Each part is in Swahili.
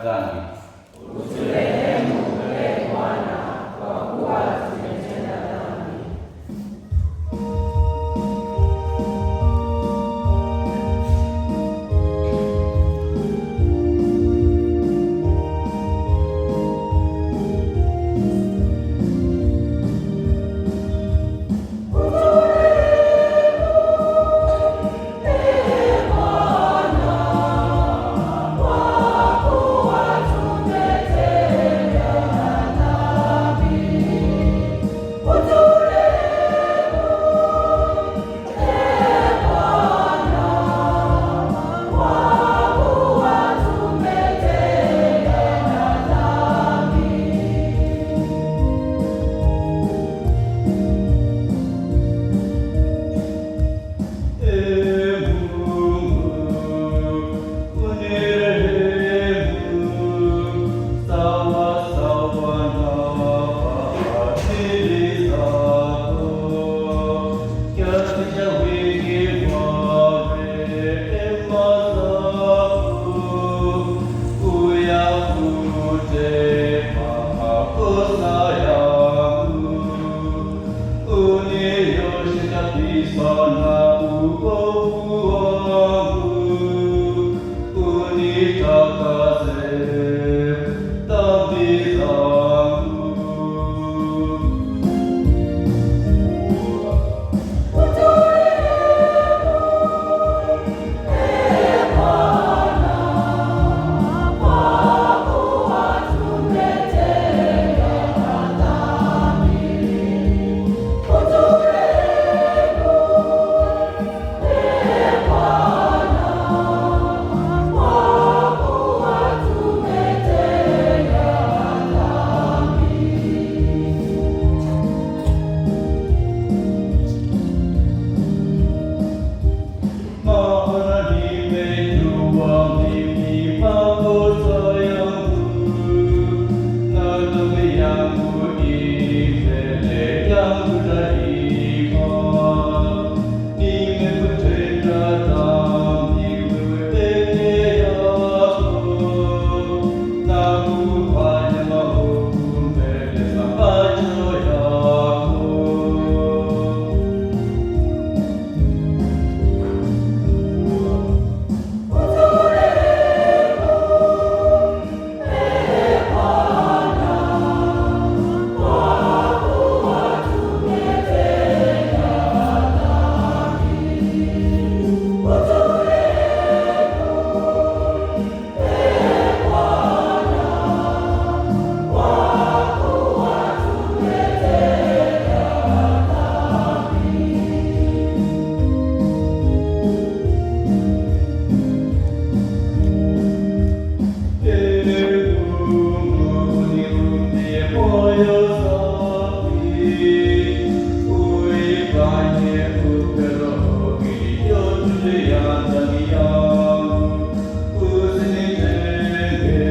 dhambi. Uturehemu, Ee Bwana, kwa kuwa tumetenda dhambi. Ee Mungu, unirehemu sawa sawa na fadhili zako, kiasi cha wingi wa rehema zako, uyafute makosa yangu. Unioshe kabisa na uovu wangu, unitakase dhambi zangu. Maana nimejua mimi makosa yangu, na dhambi yangu i mbele yangu daima. Nimekutenda dhambi wewe peke yako, na kufanya maovu mbele za macho yako. Ee Mungu, uniumbie moyo safi, uifanye upya roho iliyotulia ndani yangu. Usinitenge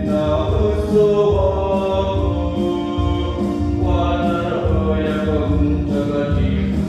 na uso wako, wala Roho yako Mtakatifu.